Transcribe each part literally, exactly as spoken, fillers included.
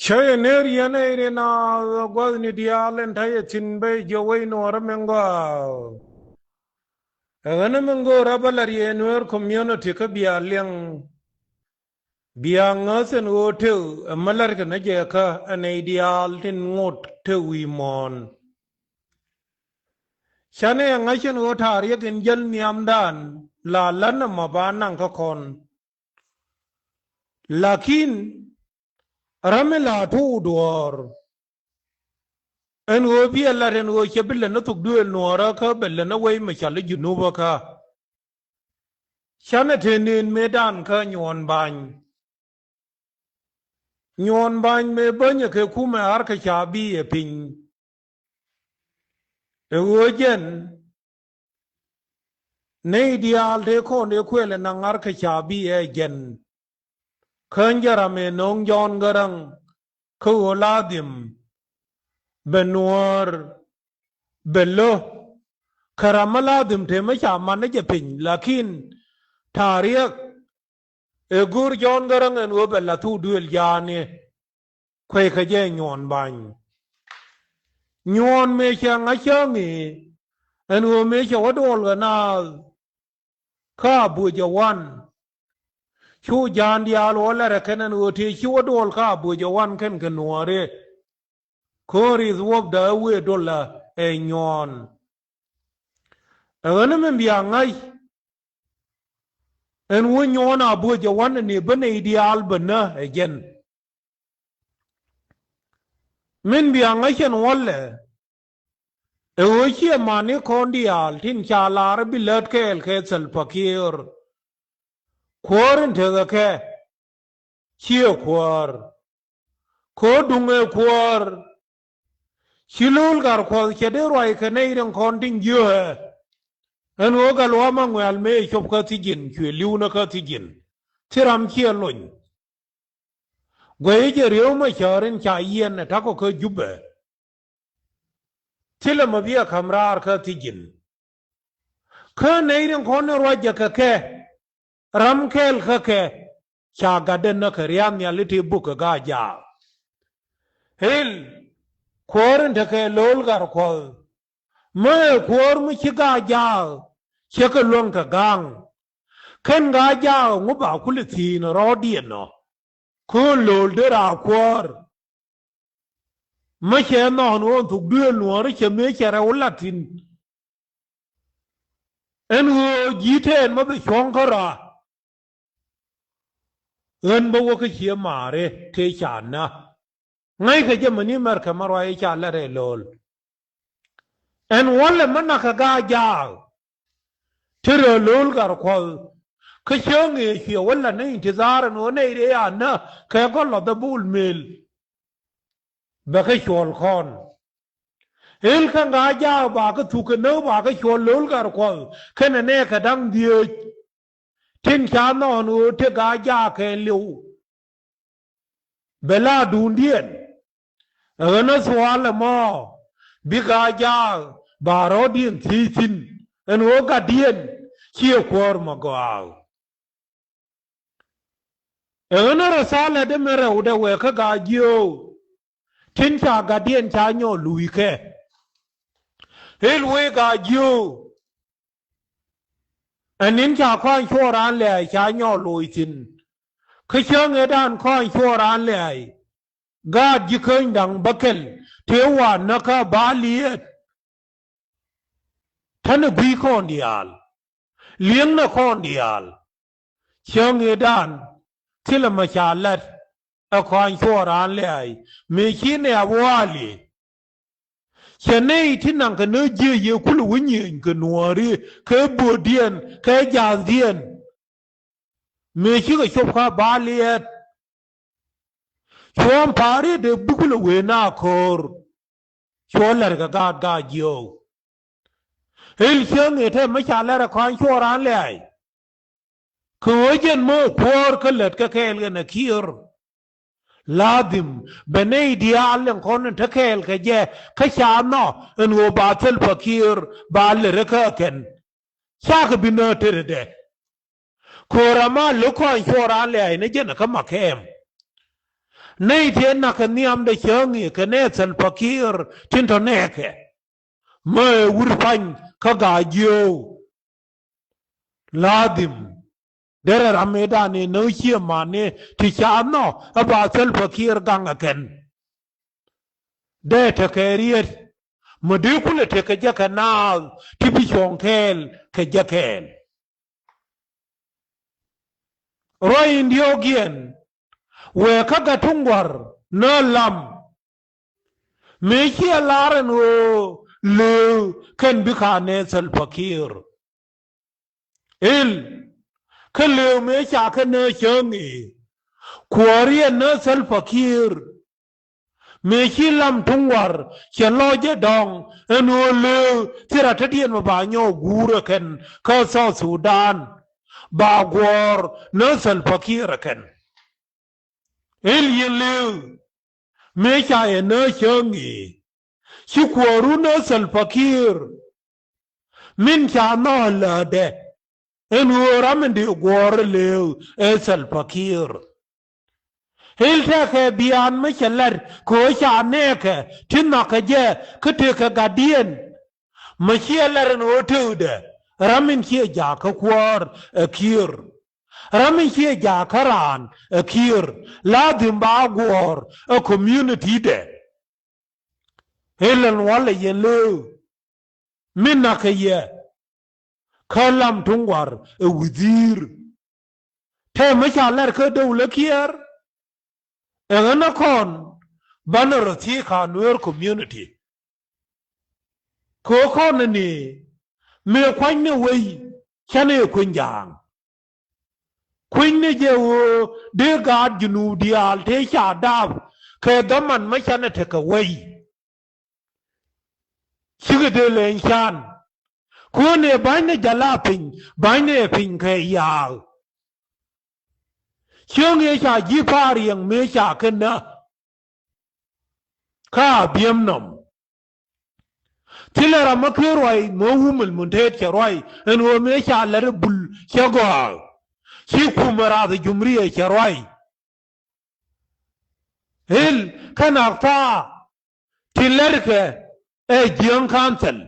Cä yɛ ner yɛn ɛ rin a gua̱thni diaal ɛn ta̱yɛ thi̱n bä jiɔ wec Nuɔɔrä min gɔaa. Ɛ ɣän min go̱o̱r a bä la̱r yɛ Nuer community kä bia liɛŋ. Bia ŋäth ɛn ɣöö tëë ɛ mi la̱rkɛ ni jɛ kä ɛ nɛy diaal tin ŋot tëë wi̱i̱ muɔ̱ɔ̱n. Canɛ ɛ ŋa̱c ɛn ɣöö ta̱a̱ riɛk in jäl nhiamdan la la̱t nɔmɔ ba naŋ kä kɔn. Lakin ram mi la tuuk duɔ̱ɔ̱r ɛn ɣöö bi ɛ lat ɛn ɣöö cɛ bi lät ni thok duëël Nuɔɔrä kä bɛ lät ni wec mi cɔal i̱ Junubä kä. Canɛ te nën mëëdan kä Nyuɔ̱ɔ̱n Bany. Nyuɔ̱ɔ̱n Bany mëë bänyɛ kɛ kumɛ Arkɛ Cabi ɛ piny. Ɛ ɣöö jɛn nɛy diaal tëë kɔn dee kuɛl ɛ naŋ Arkɛ Cabi ɛ jɛn. Kä jɛ ram ëë nööŋ Jɔ̱ɔ̱n Gäräŋ kä ɣöö ladhim bɛ Nuäär bɛ lo̱. Kä ram mi ladhim te mi ca man ni jɛ piny, lakin ta̱a̱ riɛk ëë go̱o̱r Jɔ̱ɔ̱n Gäräŋ ɛn ɣöö bɛ la thuk duëël ja̱a̱ni. Kueckɛ jɛ Nyuɔ̱ɔ̱n Bany. Nyuɔ̱ɔ̱n mëë cɛ ŋa̱c cäŋ i̱ ɛn ɣöö mëë cɛ wä duɔl kɛ naath kä Abuɔ̱c ɛ wan. Cu ja̱a̱n diaal wä lɛr ɛ kɛn ɛn ɣöö tëë ci wä duɔl kä Abuɔ̱c ɛ wan kɛn kɛ Nuɔɔri. Ko̱o̱ri thuɔ̱pdä ɛ wëë dolä ɛ Nyuɔ̱ɔ̱n. Ɛ ɣän min bia ŋa̱c ɛn wä Nyuɔ̱ɔ̱n Abuɔ̱c ɛ wan ɛn i̱ bä nɛy diaal bä nä ɛ jɛn. Min bia ŋa̱c ɛn wälɛ ɛ ɣöö ciɛ mani kɔn diaal tin ca lar bi lät kɛɛl kɛ Salva Kiir. Kuäär in tekɛ kɛ ciɛ kuäär. Ko̱o̱r duŋ ɛ kuäär. Ci Lo̱l Gatkuɔth cɛ dee ruac kɛ nɛy rin kɔn tin jiöhɛ. Ɛn ɣöö Gatluak Maŋuɛl mëë cop kä thi̱ji̱n cuɛ li̱w ni kä thi̱ji̱n. Thil ram ciɛ lony. Guɛy jɛ Riek Macäär in ca yiɛn ɛ ta̱kɔ kä Jubɛ. Thilɛ mɔ bi ɛ ka̱m raar kä thi̱ji̱n. Kä nɛy rin kɔn ni ruac jɛ kɛ kɛ ram kɛɛl kä kɛ ca gatdɛ näk kɛ ria̱a̱n nhiali ti buk kɛ Gaa-jaak. Ɣil kuäär in tekɛ Lo̱l Gatkuɔth. Mi ɛ kuäär mi ci Gaa-jaak cɛ kɛ luäŋ kɛ ga̱a̱ŋ. Kɛn Gaa-jaak ŋu ba kulɛ thi̱i̱n rɔɔdiɛn ɔ. Köön Lo̱l dee raa kuäär. Mi cɛ nhɔn ɣöö thuk duëël Nuɔɔri cɛ mëë cɛ rɛw lat thi̱n. Ɛn ɣöö ji̱ tɛɛn ma bi cuɔ̱ŋ kä rɔa. Ɣän bä wä kä cië maari tëë ca nä. Ŋäckɛ jɛ mäni mɛrkɛ ma ruac ca lɛt rɛy Lo̱l. Ɛn wälɛ mi nakä Gaa-jaak. Ti rɛ Lo̱l Gatkuɔth. Kä cäŋ ëë cuɛ wä la ni intidhaar ɛn ɣöö nɛy rɛy a nä kɛ gɔl lɔth ɛ Bol Mel. Bɛ kɛ cuɔl kɔn. Ɣil kä Gaa-jaak ba kɛ thuk kɛ näk ba kɛ cuɔl Lo̱l Gatkuɔth kɛnɛ nɛɛkɛ da̱ŋ dhieec. Tin ca nhɔn ɣöö te Gaa-jaak kɛɛliw. Bɛ la duundiɛn. Ɣän a thuaal ɛmɔ bi Gaa-jaak ba rɔɔdiɛn thiec thi̱n ɛn ɣöö gatdiɛn ciɛ kuäär mɔ gɔaa. Ɛ ɣän a rɔ thaal ɛ dee mɛ rɛwdɛ wɛɛ kä Gaa-jiööw. Tin ca gatdiɛn ca nyɔɔl luuikɛ. Ɣil wee Gaa-jiööw. Ɛ ni̱n ca kɔaŋ cuɔɔr raan lɛ̈ɛ̈ ca nyɔɔl loc thi̱n. Kä cäŋ ëëdan kɔaŋ cuɔɔr raan lɛ̈ɛ̈. Gaat ji̱ käny da̱ŋ bäkɛl tëë wa̱a̱ näkä ba liɛɛt. Tänɛ gui̱i̱ kɔn diaal. Li̱eŋnɛ kɔn diaal. Cäŋ ëëdan thilɛ mɛ ca lat. Ɛ kɔaŋ cuɔɔr raan lɛ̈ɛ̈ mëë ci nɛ a wali. Cɛ nɛy ti naŋ kɛ ni jiëë yɛ kulɛ wä nyiëëny kɛ Nuääri kɛ bo̱o̱diɛn kɛ ja̱a̱ndiɛn. Mëë cikɛ cop kä ba liɛɛt. Cuɔ̱ɔ̱ŋ pa̱a̱r riet dee bi kulɛ wee na ko̱o̱r. Cuɔ̱ɔ̱ŋ lɛr kɛ gaat gaat jiöök. Ɣil cäŋ ëë te mi ca lɛr ɛ kɔaŋ cuɔɔr raan lɛ̈ɛ̈i. Kɛ ɣöö jɛn mi kuäär kä lät kä kɛɛl kɛnɛ Kiir. Ladhim bɛ nɛy diaal ɛn kɔn in te kɛɛl kɛ jɛ kä ca nhɔk ɛn ɣöö ba Salva Kiir ba lät kä kɛn. Cakɛ bi nääk tetdɛ. Köör ama lo̱k kɔaŋ cuɔɔr raan lɛ̈ɛ̈i ni jɛn kä ma kɛɛm. Nɛy tëë nak kɛ nhiamdɛ cäŋ i̱ kɛ nɛy Salva Kiir tin tɔ̱ nɛɛkɛ. Mä ɛ wur pa̱ny kä Gaajiöök. Ladhim derɛ ram mëëdan ëë näk ciëmani ti ca nhɔk ɛ ba Salva Kiir gaŋ ɛ kɛn. Dee tekɛ riet mi dee kulɛ tekɛ jɛ kɛ naath ti bi cuɔ̱ŋ kɛɛl kɛ jɛ kɛɛl. Ruac in diɔ̱ɔ̱kiɛn wëë kä Gattuŋ Guar nä Lam. Mëë ciɛ lar ɛn ɣöö lëë kɛn bi ka̱n ɛ Salva Kiir. Ël kä lëë mëë ca kɛ nä cäŋ i̱ kuääri ɛn nä Salva Kiir. Mëë ci Lam Tuŋ Guar cɛ lɔc ɛ dɔ̱ŋ ɛn ɣöö lëë thira tetdiɛn mi ba nyɔk guur ɛ kɛn kä South Sudan ba guɔ̱ɔ̱r nä Salva Kiir ɛ kɛn. Ël yɛn lëë mëë ca yɛ nä cäŋ i̱ ci kuääru nä Salva Kiir. Min ca nhɔk lätdɛ ɛn ɣöö ram in dee guɔ̱ɔ̱r ɛ lëë ɛ Salva Kiir. Ël tëëkɛ biaan mi cɛ la̱t kɛ ɣöö ca nɛɛkɛ ti nhɔakɛ jɛ kä tëëkɛ gatdiɛn. Mi ciɛ la̱t ɛn ɣöö tëëkdɛ ram in ciɛ jaak kä kuäär ɛ Kiir. Ram in ciɛ jaak kä raan ɛ Kiir. Ladhim ba guɔ̱ɔ̱r ɛ community dɛ. Ël ɛn walɛ yɛn lëë mi nak kɛ yɛ kä Lam Tuŋ Guar ɛ wudhiir. Tëë mi ca la̱t kä däwlä Kiir. Ɛŋä nä kɔn banɛ rɔ thiec ka̱n Nuer community. Kɛ ɣöö kɔn ni mëë kuany ni wei canɛ kuny jaaŋ. Kuny ni jɛ ɣöö dee gaat Junub diaal tëë ca dap kɛ dhaman mi canɛ tekɛ wei. Cikɛ dee leny can. Kuäär ni ba̱ny ni jala piny, ba̱ny ni ɛ piny kɛ yaal. Cieŋ yɛ ca ji̱ pa̱a̱r yɛŋ mëë ca kɛ nä. Kä a biɛm nɔm. Thilɛ ram mi ker ruac mi wumil mun teet cɛ ruac ɛn ɣöö mëë ca lɛr bul cɛ gɔaa. Ci kumɛ rath jumriɛ cɛ ruac. Ël kɛn a thaa ti lɛrkɛ ɛ jiäŋ council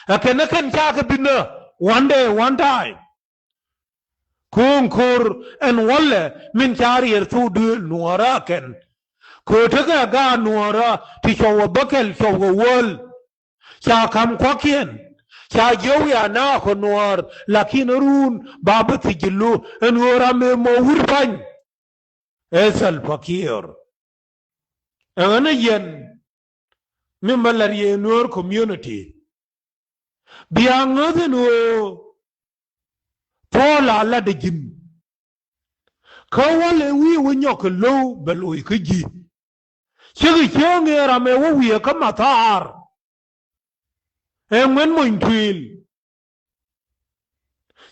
ɛ kɛn ɛ kɛn cakɛ bi nä one day one time. Ko̱o̱ŋ ko̱r ɛn wäl ɛ min ca riɛr thok duëël nuɔɔrä ɛ kɛn. Köö tekɛ gaat nuɔɔrä ti cuɔp ɛ bäkɛl cuɔp ɛ wäl. Ca ka̱m kuakiɛn ca jiök wiaa naak kɛ nuɔɔr lakin run ba bi thi̱c ji̱ lo̱ ɛn ɣöö ram ëë mɔ wur pa̱ny. Ɛ Salva Kiir. Ɛŋä ni yɛn mi mɛ la̱t yɛ Nuer community. Bia ŋäth ɛn ɣöö Puɔl a lat ɛ ji̱n. Kä wäl ëë wi̱i̱ wä nyɔk kɛ lo̱w bɛ loc kä ji̱. Cikɛ cieŋ ëë ram ëë wä wi̱i̱ kä Mathaar. Ɛ ŋuɛn mony tuil.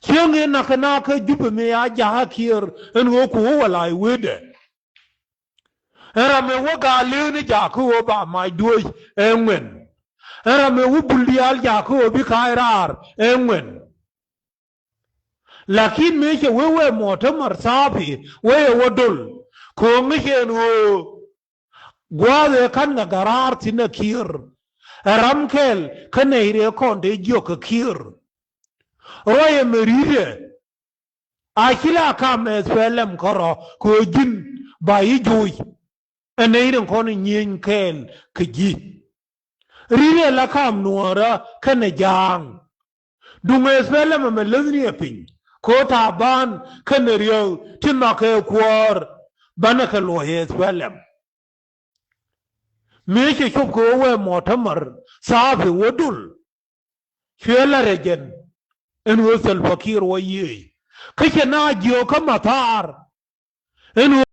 Cieŋ ëë nak kɛ na kä Jubɛ mëë a jakä Kiir ɛn ɣöö ku wä wä la̱a̱c wetdɛ. Ɛ ram ëë wä gaa lëëni jakä ɣöö ba mac duɔ̱ɔ̱c ɛ ŋuɛn. Ɛ ram ëë wä bul diaal jakä ɣöö bi ka̱a̱c raar ɛ ŋuɛn. Lakin mëë cɛ wee wee muɔ̱tɛmar thapi wee ɛ wä dol. Ko̱o̱ŋ cɛ ɛn ɣöö gua̱a̱th ëë ka̱n ŋa garaar thi̱n ɛ Kiir. Ɛ ram kɛl kä nɛy rɛɛ kɔn tëë jiök kɛ Kiir. Ruac ɛmɛ ri̱t ɛ a ci la kam S P L M kärɔ̱ kɛ ɣöö ji̱n ba yi joc. Ɛ nɛy rin kɔn nyieny kɛɛl kɛ ji̱. Ri̱t ɛ la kam nuɔɔrä kɛnɛ ja̱a̱ŋ. Duŋ S P L M ɛmɛ läthni ɛ piny kɛ ɣöö Taban kɛnɛ Riek ti nhɔakɛ kuäär banɛ kɛ luɔ̱c S P L M. Mëë cɛ cop kɛ ɣöö wee muɔ̱tɛmar thapi wä dul. Cuɛ la rɛc ɛn ɛn ɣöö Salva Kiir wä yiëë kä cɛ na jiök kä Mathaar ɛn ɣöö